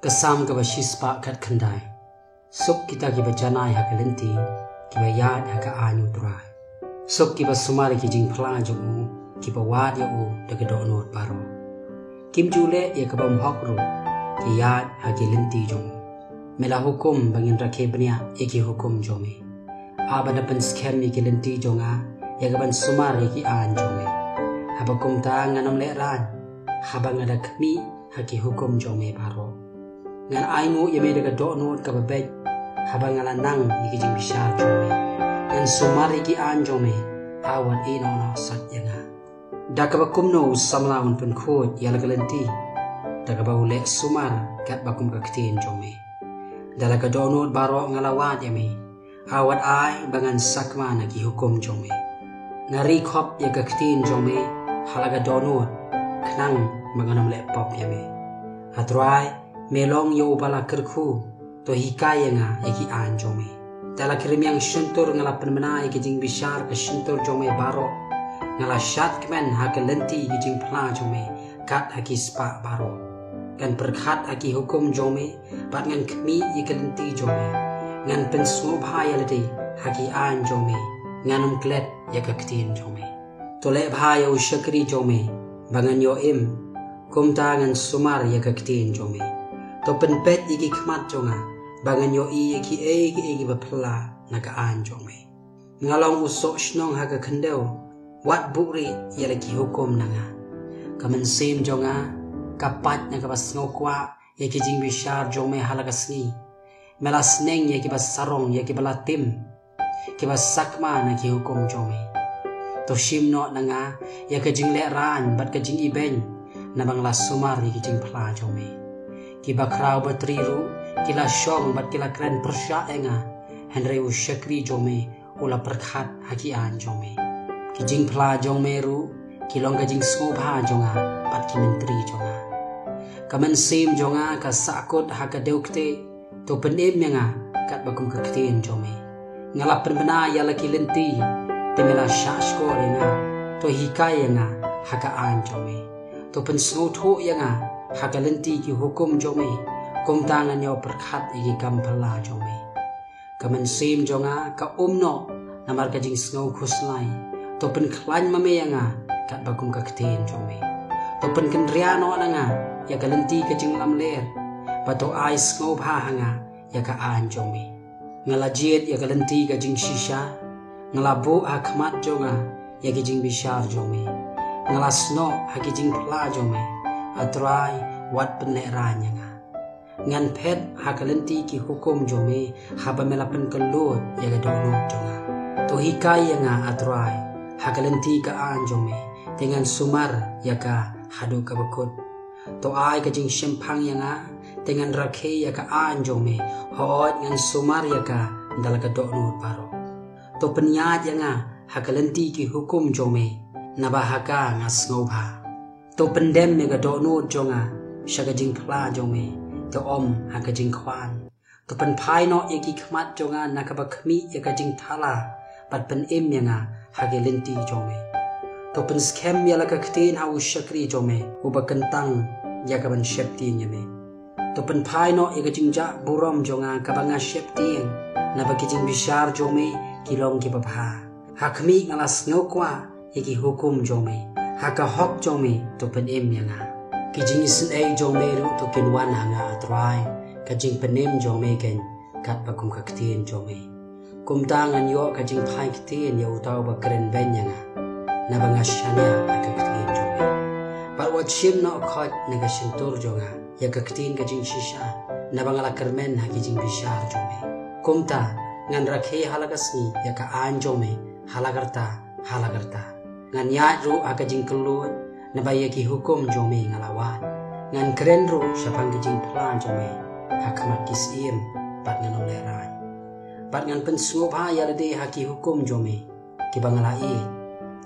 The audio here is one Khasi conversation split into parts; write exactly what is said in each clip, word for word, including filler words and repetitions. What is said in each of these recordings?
Ka Salm kaba shispah khatkhyndai. Suk kita kiba janai ha ka lynti, kiba ïaid ha ka aiñ U Trai. Suk kiba sumar ïa ki jingphla jong u, kiba wad ïa u da ka dohnud baroh. Kim ju leh ïa ka bymhok ruh, ki ïaid ha ki lynti jong u. Me la hukum ba ngin rakhe bniah ïa ki hukum jong me. Haba da pynskhem ïa ki lynti jong nga, ïa ka ban sumar ïa ki aiñ jong me. Haba kumta ngan ym lehraiñ, haba nga da khmih ha ki hukum jong me baroh. Ngan ainguh ïa me da ka dohnud kaba beit, haba nga la nang ïa ki jingbishar jong me. Ngan sumar ïa ki aiñ jong me, wat ïehnoh noh sat ïa nga. Da kaba kumno u samla un pynkhuid ïa la ka lynti, da kaba u leh sumar katba kum ka ktien jong me. Da la ka dohnud baroh nga la wad ïa me, wat ai ba ngan sakma na ki hukum jong me. Nga ri khop ïa ka ktien jong me ha la ka dohnud, khnang ba ngan ym leh pop ïa me. A Trai, me long ïa uba la kyrkhu, to hikai ïa nga ïa ki aiñ jong me. Da la ka rmiang shyntur nga la pynbna ïa ki jingbishar ka shyntur jong me baroh. Nga la shad kmen ha ka lynti ki jingphla jong me, kat ha ki spah baroh. Ngan pyrkhat ha ki hukum jong me, bad ngan khmih ïa ka lynti jong me. Ngan pynsngewbha ïa lade ha ki aiñ jong me. Ngan ym klet ïa ka ktien jong me. To leh bha ïa u shakri jong me, ba ngan ïoh im. Kumta ngan sumar ïa ka ktien jong me. To pynpeit ïa ki khmat jong nga, ba ngan ïohi ïa kiei kiei kiba phylla na ka aiñ jong me. Nga long u soh shnong ha ka khyndew, wat buhrieh ïa la ki hukum na nga. Ka mynsiem jong nga ka pait na kaba sngewkwah ïa ki jingbishar jong me ha la ka sngi. Me la sneng ïa kiba sarong ïa kiba la tim, kiba sakma na ki hukum jong me. To shim noh na nga ïa ka jinglehraiñ bad ka jingibeiñ, naba nga la sumar ïa ki jingphla jong me. Ki bakhraw batri ruh ki la shong bad ki la kren pyrshah ïa nga, hynrei u shakri jong me u la pyrkhat ha ki aiñ jong me. Ki jingphla jong me ruh ki long ka jingsngewbha jong nga bad ki myntri jong nga. Ka mynsiem jong nga ka sahkut ha ka dewktieh, to pynim ïa nga katba kum ka ktien jong me. Nga la pynbna ïa la ki lynti, te me la shahshkor ïa nga, to hikai ïa nga ha ka aiñ jong me. To pynsngewthuh ïa nga ha ka lynti ki hukum jong me, kumta ngan ïoh pyrkhat ïa ki kam phylla jong me. Ka mynsiem jong nga ka um noh namar ka jingsngew khuslai, to pynkhlaiñ ma me ïa nga katba kum ka ktien jong me. To pynkynriah noh na nga ïa ka lynti ka jinglamler, bad to ai sngewbha ha nga ïa ka aiñ jong me. Nga la jied ïa ka lynti ka jingshisha, nga la buh ha khmat jong nga ïa ki jingbishar jong me. Nga la snoh ha ki jingphla jong me, A Trai, wat pynlehraiñ ïa nga. Ngan phet ha ka lynti ki hukum jong me, haba me la pynkylluid ïa ka dohnud jong nga. To hikai ïa nga, A Trai, ha ka lynti ka aiñ jong me, te ngan sumar ïa ka haduh kaba kut. To ai ka jingshemphang ïa nga, te ngan rakhe ïa ka aiñ jong me, hooid ngan sumar ïa ka da la ka dohnud baroh. To pynïaid ïa nga ha ka lynti ki hukum jong me, naba ha ka nga sngewbha. To pyndem ïa ka dohnud jong nga sha ka jingphla jong me, to ym ha ka jingkhwan. To pynphai noh ïa ki khmat jong nga na kaba khmih ïa ka jingthala, bad pynim ïa nga ha ki lynti jong me. To pynskhem ïa la ka ktien ha u shakri jong me, uba kyntang ïa ka ban sheptieng ïa me. To pynphai noh ïa ka jingjah burom jong nga kaba nga sheptieng, naba ki jingbishar jong me ki long kiba bha. Ha khmih nga la sngewkwah ïa ki hukum jong me, ha ka hok jong me to pynim ïa nga. Ki jingisynei jong me ruh to kin wan ha nga, A Trai, ka jingpynim jong me keiñ, katba kum ka ktien jong me. Kumta ngan ïoh ka jingphai ktien ïa uta uba kren beiñ ïa nga, naba nga shaniah ha ka ktien jong me. Bad wat shim noh khoit na ka shyntur jong nga ïa ka ktien ka jingshisha, naba nga la kyrmen ha ki jingbishar jong me. Kumta ngan rakhe ha la ka sngi ïa ka aiñ jong me, ha la ka rta ha la ka rta. Ngan ïaid ruh ha ka jingkylluid, naba ïa ki hukum jong me nga la wad. Ngan kren ruh shaphang ki jingphla jong me ha khmat ki syiem, bad ngan ym lehraiñ. Bad ngan pynsngewbha ïa lade ha ki hukum jong me kiba nga la ïeit.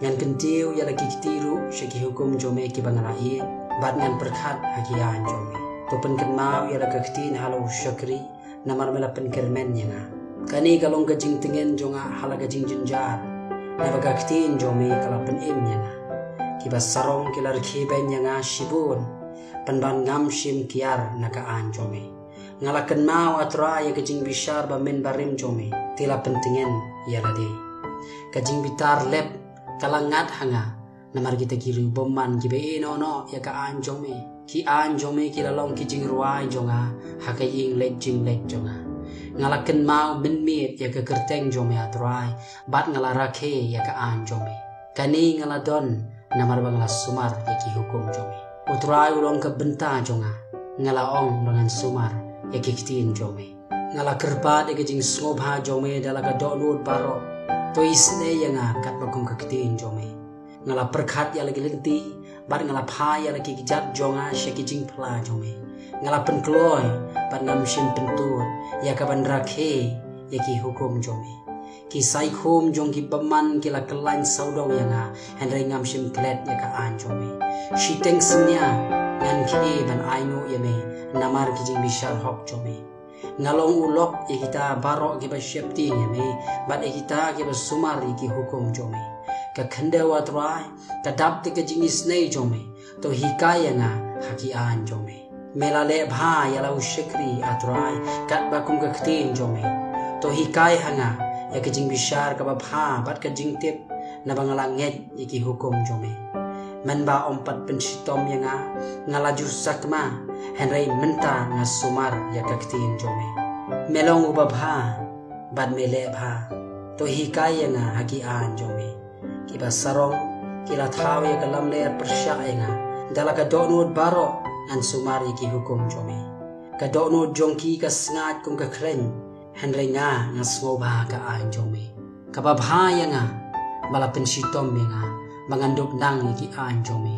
Ngan kyntiew ïa la ki kti ruh sha ki hukum jong me kiba nga la ïeit, bad ngan pyrkhat ha ki aiñ jong me. To pynkynmaw ïa la ka ktien ha la u shakri, namar me la pynkyrmen ïa nga. Kane ka long ka jingtngen jong nga ha la ka jingjynjar, naba ka ktien jong me ka la pynim ïa nga. Kiba sarong ki la rkhie beiñ ïa nga shibun, pynban ngam shym kiar na ka aiñ jong me. Nga la kynmaw, A Trai, ïa ka jingbishar ba mynbarim jong me, te la pyntngen ïa lade. Ka jingbitar lep ka la ngat ha nga namar kita ki riewbymman kiba ïehnoh noh ïa ka aiñ jong me. Ki aiñ jong me ki la long ki jingrwai jong nga ha ka ïing leit jingleit jong nga. Nga la kynmaw mynmiet ïa ka kyrteng jong me, A Trai, bad nga la rakhe ïa ka aiñ jong me. Kane nga la don namar ba nga la sumar ïa ki hukum jong me. U Trai u long ka bynta jong nga, nga la ong ba ngan sumar ïa ki ktien jong me. Nga la kyrpad ïa ka jingsngewbha jong me da la ka dohnud baroh. To isynei ïa nga katba kum ka ktien jong me. Nga la pyrkhat ïa la ki lynti bad nga la phai ïa la ki kjat jong nga sha ki jingphla jong me. Nga la pynkloi bad ngam shym pyntud ïa ka ban rakhe ïa ki hukum jong me. Ki saikhum jong ki bymman ki la kyllain sawdong ïa nga, hynrei ngam shym klet ïa ka aiñ jong me. Shiteng synñia ngan khie ban ainguh ïa me namar ki jingbishar hok jong me. Nga long u lok ïa kita baroh kiba sheptieng ïa me bad ïa kita kiba sumar ïa ki hukum jong me. Ka khyndew, A Trai, ka dap da ka jingisynei jong me. To hikai ïa nga ha ki aiñ jong me. Me la leh bha ïa la u shakri, A Trai, katba kum ka ktien jong me. To hikai ha nga ïa ka jingbishar kaba bha bad ka jingtip, naba nga la ngeit ïa ki hukum jong me. Mynba ym pat pynshitom ïa nga, nga la ju sakma, hynrei mynta nga sumar ïa ka ktien jong me. Me long uba bha bad me leh bha. To hikai ïa nga ha ki aiñ jong me. Kiba sarong ki la thaw ïa ka lamler pyrshah ïa nga. Da la ka dohnud baroh ngan sumar ïa ki hukum jong me. Ka dohnud jong ki ka sngaid kum ka khleiñ, hynrei nga nga sngewbha ka aiñ jong me. Kaba bha ïa nga ba la pynshitom ïa nga ba ngan dup nang ïa ki aiñ jong me.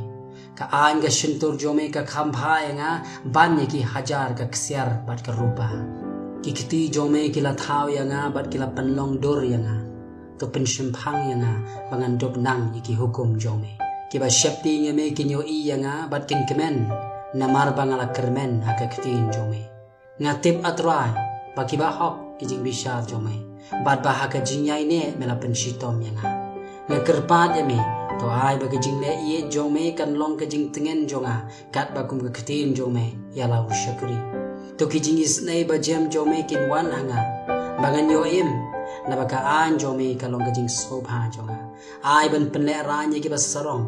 Ka aiñ ka shyntur jong me ka kham bha ïa nga ban ïa ki hajar ka ksiar bad ka rupa. Ki kti jong me ki la thaw ïa nga bad ki la pynlong dur ïa nga. To pynshemphang ïa nga ba ngan dup nang ïa ki hukum jong me. Kiba sheptieng ïa me kin ïohi ïa nga bad kin kmen namar ba nga la kyrmen ha ka ktien jong me. Nga tip, A Trai, ba kiba hok ki jingbishar jong me bad ba ha ka jingïaineh me la pynshitom ïa nga. Nga kyrpad ïa me, to ai ba ka jingleh ïeit jong me kan long ka jingtngen jong nga katba kum ka ktien jong me ïa la u shakri. To ki jingisynei ba jem jong me kin wan ha nga ba ngan ïoh im, naba ka aiñ jong me ka long ka jingsngewbha jong nga. Ai ban pynlehraiñ ïa kiba sarong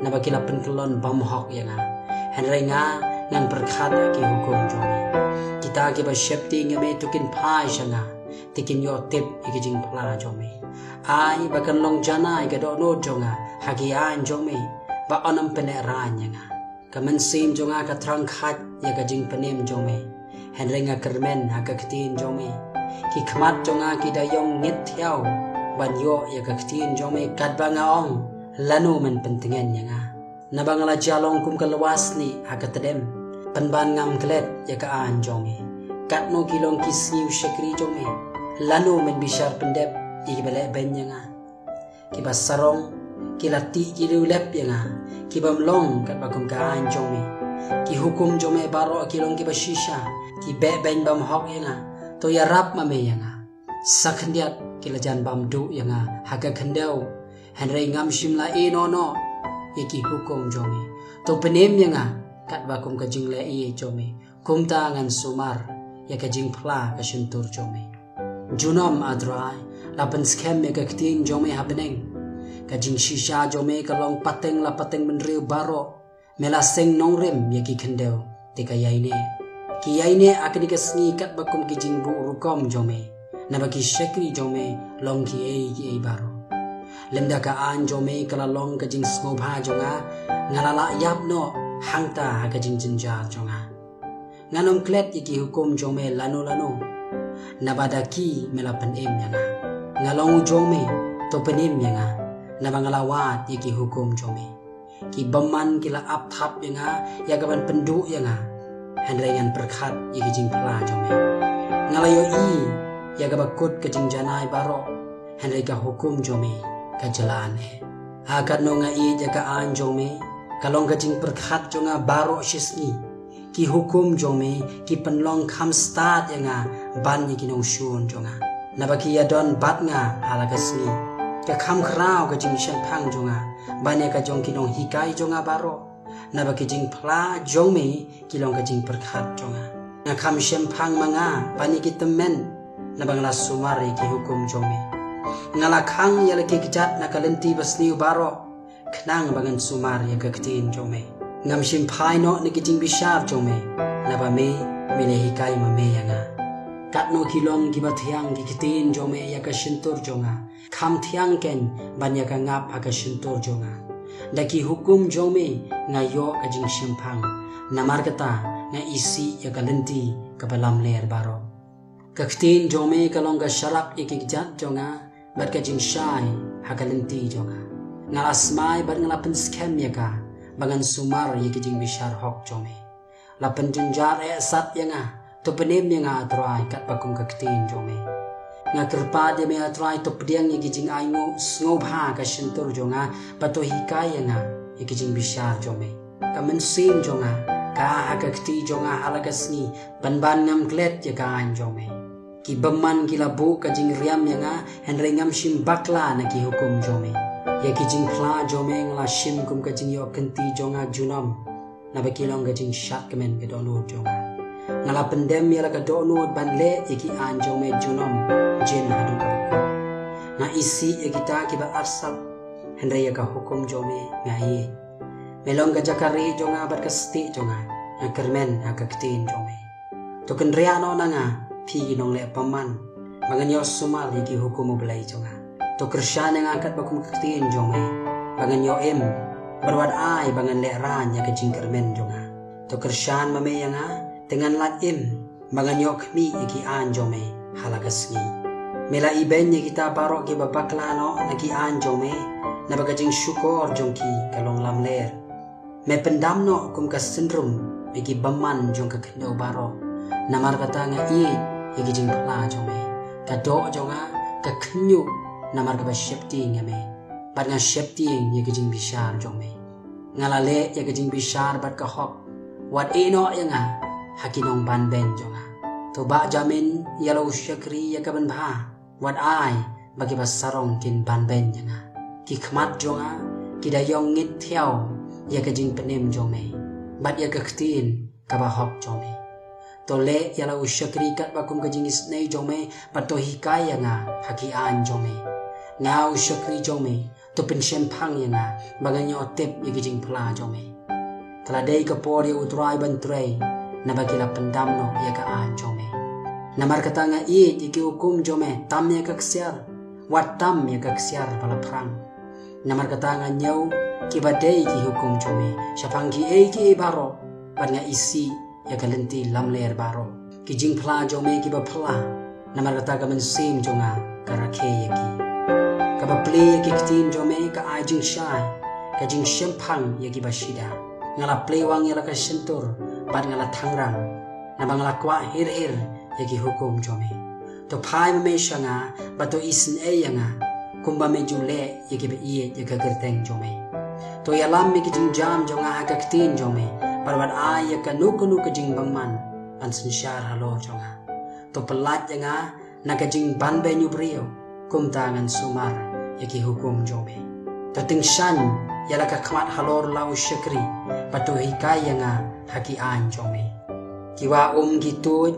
naba ki la pynkyllon bymhok ïa nga. Hynrei nga ngan pyrkhat ha ki hukum jong me. Kita kiba sheptieng ïa me to kin phai sha nga, te kin ïoh tip ïa ki jingphla jong me. Ai ba kan long janai ka dohnud jong nga ha ki aiñ jong me, ba yn ym pynlehraiñ ïa nga. Ka mynsiem jong nga ka thrang khait ïa ka jingpynim jong me, hynrei nga kyrmen ha ka ktien jong me. Ki khmat jong nga ki da ïong ngit thiaw ban ïoh ïa ka ktien jong me, katba nga ong, lano men pyntngen ïa nga. Naba nga la jia long kum ka lwasnieh ha ka tdem, pynban ngam klet ïa ka aiñ jong me. Katno ki long ki sngi, u shakri jong me, lano men bishar pyndep ïa kiba leh beiñ ïa nga. Kiba sarong ki la tih ki riewlep ïa nga, ki bym long katba kum ka aiñ jong me. Ki hukum jong me baroh ki long kiba shisha, ki beh beiñ bymhok ïa nga. To ïarap ma me ïa nga. Sa khyndiat ki la jan bam duh ïa nga ha ka khyndew, hynrei ngam shym la ïehnoh noh ïa ki hukum jong me. To pynim ïa nga katba kum ka jingleh ïeit jong me. Kumta ngan sumar ïa ka jingphla ka shyntur jong me. Junom, A Trai, la pynskhem ïa ka ktien jong me ha bneng. Ka jingshisha jong me ka long pateng la pateng bynriew baroh. Me la seng nongrim ïa ki khyndew, te ka ïaineh. Ki ïaineh ha kane ka sngi katba kum ki jingbuh rukom jong me. Naba ki shakri jong me long kiei kiei baroh. Lymda ka aiñ jong me ka la long ka jingsngewbha jong nga, nga la lah ïap noh hangta ha ka jingjynjar jong nga. Ngan ym klet ïa ki hukum jong me lano lano, naba da ki me la pynim ïa nga. Nga long u jong me, to pynim ïa nga, naba nga la wad ïa ki hukum jong me. Ki bymman ki la ap thap ïa nga ïa ka ban pynduh ïa nga, hynrei ngan pyrkhat ïa ki jingphla jong me. Nga la ïohi ïa kaba kut ka jingjanai baroh, hynrei ka hukum jong me ka jlan eh. Ha katno nga ïeit ïa ka aiñ jong me, ka long ka jingpyrkhat jong nga baroh shisngi. Ki hukum jong me ki pynlong kham stad ïa nga ban ïa ki nongshun jong nga, naba ki ïadon bad nga ha la ka sngi. Ka kham khraw ka jingshemphang jong nga ban ïa ka jong ki nonghikai jong nga baroh. Naba ki jingphla jong me ki long ka jingpyrkhat jong nga. Nga kham shemphang ma nga ban ïa ki tymmen, naba nga la sumar ïa ki hukum jong me. Nga la khang ïa la ki kjat na ka lynti basniew baroh, khnang ba ngan sumar ïa ka ktien jong me. Ngam shim phai noh na ki jingbishar jong me, naba me, me la hikai ma me ïa nga. Katno ki long kiba thiang ki ktien jong me ïa ka shyntur jong nga. Kham thiang kein ban ïa ka ngap ha ka shyntur jong nga. Da ki hukum jong me nga ïoh ka jingshemphang. Namar kata nga isih ïa ka lynti kaba lamler baroh. Ka ktien jong me ka long ka sharak ïa ki kjat jong nga, bad ka jingshai ha ka lynti jong nga. Nga la smai bad nga la pynskhem ïa ka, ba ngan sumar ïa ki jingbishar hok jong me. La pynjynjar eh sat ïa nga, to pynim ïa nga, A Trai, katba kum ka ktien jong me. Nga kyrpad ïa me, A Trai, to pdiang ïa ki jingainguh sngewbha ka shyntur jong nga, bad to hikai ïa nga ïa ki jingbishar jong me. Ka mynsiem jong nga ka ha ka kti jong nga ha la ka sngi, pynban ngam klet ïa ka aiñ jong me. Ki bymman ki la buh ka jingriam ïa nga, hynrei ngam shym bakla na ki hukum jong me. Ïa ki jingphla jong me nga la shim kum ka jingïoh kynti jong nga junom, naba ki long ka jingshad kmen ka dohnud jong nga. Nga la pyndem ïa la ka dohnud ban leh ïa ki aiñ jong me junom, jin haduh ka bakut. Nga isih ïa kita kiba arsap, hynrei ïa ka hukum jong me nga ïeit. Me long ka jaka rieh jong nga bad ka stieh jong nga, nga kyrmen ha ka ktien jong me. To kynriah noh na nga, phi ki nongleh bymman, ba ngan ïoh sumar ïa ki hukum U Blei jong nga. To kyrshan ïa nga katba kum ka ktien jong me, ba ngan ïoh im, bad wat ai ba ngan lehraiñ ïa ka jingkyrmen jong nga. To kyrshan ma me ïa nga, te ngan lait im, ba ngan ïoh khmih ïa ki aiñ jong me ha la ka sngi. Me la ibeiñ ïa kita baroh kiba bakla noh na ki aiñ jong me, naba ka jingshukor jong ki ka long lamler. Me pyndam noh kum ka syndrum ïa ki bymman jong ka khyndew baroh. Namar kata nga ïeit ïa ki jingphla jong me. Ka doh jong nga ka khynñiuh namar kaba sheptieng ïa me, bad nga sheptieng ïa ki jingbishar jong me. Nga la leh ïa ka jingbishar bad ka hok. Wat ïeh noh ïa nga ha ki nongbanbeiñ jong nga. To bah jamin ïa la u shakri ïa ka ban bha. Wat ai ba kiba sarong kin banbeiñ ïa nga. Ki khmat jong nga ki da ïong ngit thiaw ïa ka jingpynim jong me, bad ïa ka ktien kaba hok jong me. To leh ïa la u shakri katba kum ka jingisynei jong me, bad to hikai ïa nga ha ki aiñ jong me. Nga u shakri jong me, to pynshemphang ïa nga, ba ngan ïoh tip ïa ki jingphla jong me. Ka la dei ka por ïa U Trai ban trei, naba ki la pyndam noh ïa ka aiñ jong me. Namar kata nga ïeit ïa ki hukum jong me, tam ïa ka ksiar, wat tam ïa ka ksiar ba la phrang. Namar kata nga ñiew kiba dei ki hukum jong me, shaphang kiei kiei baroh, bad nga isih ïa ka lynti lamler baroh. Ki jingphla jong me kiba phylla, namar kata ka mynsiem jong nga ka rakhe ïa ki. Kaba plie ïa ki ktien jong me ka ai jingshai, ka jingshemphang ïa kiba shida. Nga la plie wang ïa la ka shyntur, bad nga la thangrang, naba nga la kwah hir hir ïa ki hukum jong me. To phai ma me sha nga, bad to isynei ïa nga, kumba me ju leh ïa kiba ïeit ïa ka kyrteng jong me. To ïalam ïa ki jingjam jong nga ha ka ktien jong me, bad wat ai ïa kano kano ka jingbymman ban synshar halor jong nga. To pyllait ïa nga na ka jingbanbeiñ u briew, kumta ngan sumar ïa ki hukum jong me. To tyngshaiñ ïa la ka khmat halor la u shakri, bad to hikai ïa nga ha ki aiñ jong me. Ki wah um ki tuid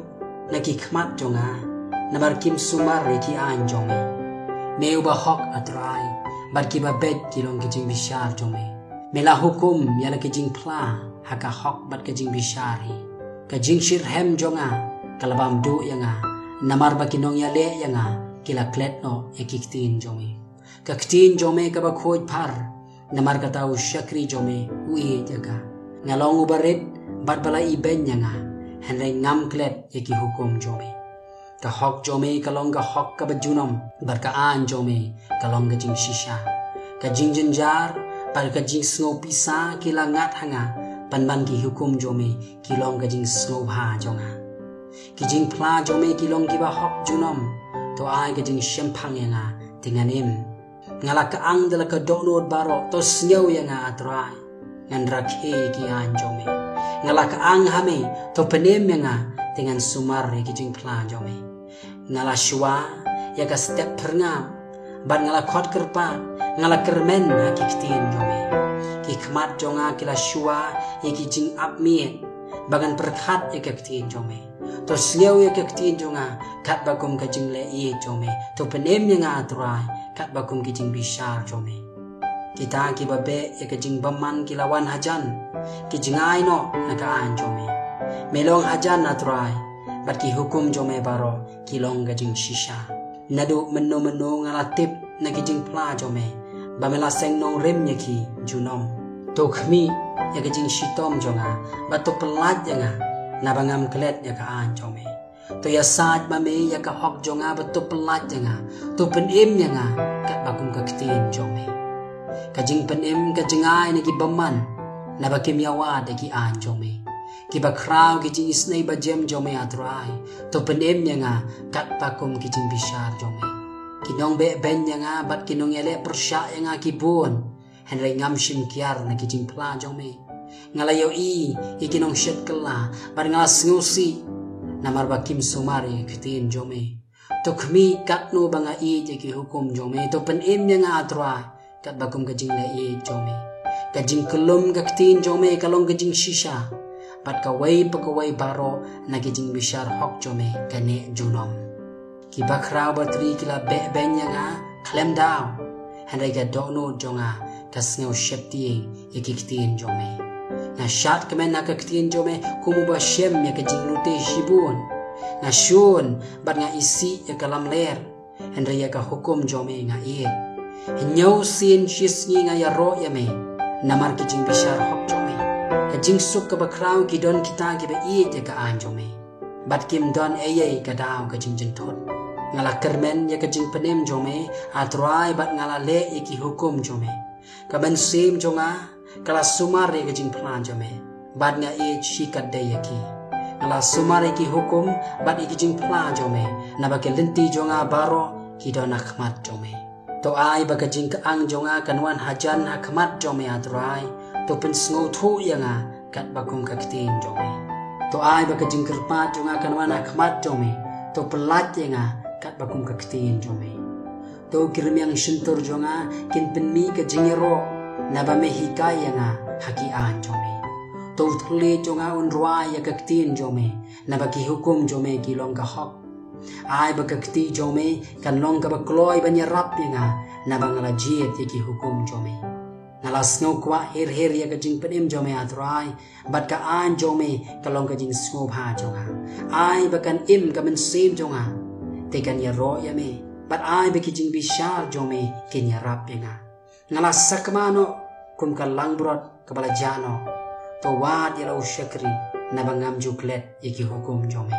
na ki khmat jong nga, namar kim sumar ïa ki aiñ jong me. Me uba hok, A Trai, bad kiba beit ki long ki jingbishar jong me. Me la hukum ïa la ki jingphla ha ka hok bad ka jingbishar hi. Ka jingshitrhem jong nga ka la bam duh ïa nga, namar ba ki nongïaleh ïa nga ki la klet noh ïa ki ktien jong me. Ka ktien jong me kaba khuid phar, namar kata u shakri jong me u ïeit ïa ka. Nga long uba rit bad ba la ibeiñ ïa nga, hynrei ngam klet ïa ki hukum jong me. Ka hok jong me ka long ka hok kaba junom, bad ka aiñ jong me ka long ka jingshisha. Ka jingjynjar bad ka jingsngewpisa ki la ngat ha nga, pynban ki hukum jong me ki long ka jingsngewbha jong nga. Ki jingphla jong me ki long kiba hok junom, to ai ka jingshemphang ïa nga, te ngan im. Nga la kyang da la ka dohnud baroh, to sngew ïa nga, A Trai, ngan rakhe ïa ki aiñ jong me. Nga la kyang ha me, to pynim ïa nga, te ngan sumar ïa ki jingphla jong me. Nga la shuwa ïa ka step phyrngab, bad nga la khot kyrpad, nga la kyrmen ha ki ktien jong me. Ki khmat jong nga ki la shuwa ïa ki jingap miet, ba ngan pyrkhat ïa ka ktien jong me. To sngew ïa ka ktien jong nga katba kum ka jingleh ïeit jong me. To pynim ïa nga, A Trai, katba kum ki jingbishar jong me. Kita kiba beh ïa ka jingbymman ki la wan hajan, ki jngai noh na ka aiñ jong me. Me long hajan, A Trai, bad ki hukum jong me baroh ki long ka jingshisha. Naduh mynno mynno nga la tip na ki jingphla jong me, ba me la seng nongrim ïa ki junom. To khmih ïa ka jingshitom jong nga, bad to pyllait ïa nga, naba ngam klet ïa ka aiñ jong me. To ïasaid ma me ïa ka hok jong nga, bad to pyllait ïa nga. To pynim ïa nga katba kum ka ktien jong me. Ka jingpynim ka jngai na ki bymman, naba kim ïawad ïa ki aiñ jong me. Kiba khraw ki jingisynei bajem jong me, A Trai, to pynim ïa nga katba kum ki jingbishar jong me. Ki nongbeh beiñ ïa nga bad ki nongïaleh pyrshah ïa nga ki bun, hynrei ngam shim kiar na ki jingphla jong me. Nga la ïohi ïa ki nongshet kylla, bad nga la sngewsih, namar ba kim sumar ïa ka ktien jong me. To khmih katno ba nga ïeit ïa ki hukum jong me. To pynim ïa nga, A Trai, katba kum ka jingleh ïeit jong me. Ka jingkyllum ka ktien jong me ka long ka jingshisha, bad kawei pa kawei baroh na ki jingbishar hok jong me ka neh junom. Ki bakhraw batri ki la beh beiñ ïa nga khlem daw, hynrei ka dohnud jong nga ka sngew sheptieng ïa ki ktien jong me. Nga shad kmen ha ka ktien jong me kum uba shem ïa ka jinglute shibun. Nga shun bad nga isih ïa ka lamler, hynrei ïa ka hukum jong me nga ïeit. Hynñiew sien shisngi nga ïaroh ïa me namar ki jingbishar hok jong me. Ka jingsuk kaba khraw ki don kita kiba ïeit ïa ka aiñ jong me, bad kim don ei ei ka daw ka jingjynthut. Nga la kyrmen ïa ka jingpynim jong me, A Trai, bad nga la leh ïa ki hukum jong me. Ka mynsiem jong nga ka la sumar ïa ka jingphla jong me, bad nga ïeit shikatdei ïa ki. Nga la sumar ïa ki hukum bad ïa ki jingphla jong me, naba ki lynti jong nga baroh ki don ha khmat jong me. To ai ba ka jingkyang jong nga kan wan hajan ha khmat jong me, A Trai. To pynsngewthuh ïa nga katba kum ka ktien jong me. To ai ba ka jingkyrpad jong nga kan wan ha khmat jong me. To pyllait ïa nga katba kum ka ktien jong me. To ki rmiang shyntur jong nga kin pynmih ka jingïaroh, naba me hikai ïa nga ha ki aiñ jong me. To u thylliej jong nga un rwai ïa ka ktien jong me, naba ki hukum jong me ki long ka hok. Ai ba ka kti jong me kan long kaba kloi ban ïarap ïa nga, naba nga la jied ïa ki hukum jong me. Nga la sngew kwah her her ïa ka jingpynim jong me, A Trai, bad ka aiñ jong me ka long ka jingsngewbha jong nga. Ai ba kan im ka mynsiem jong nga, te kan ïaroh ïa me, bad ai ba ki jingbishar jong me kin ïarap ïa nga. Nga la sakma noh kum ka langbrot kaba la jah noh. To wad ïa la u shakri, naba ngam ju klet ïa ki hukum jong me.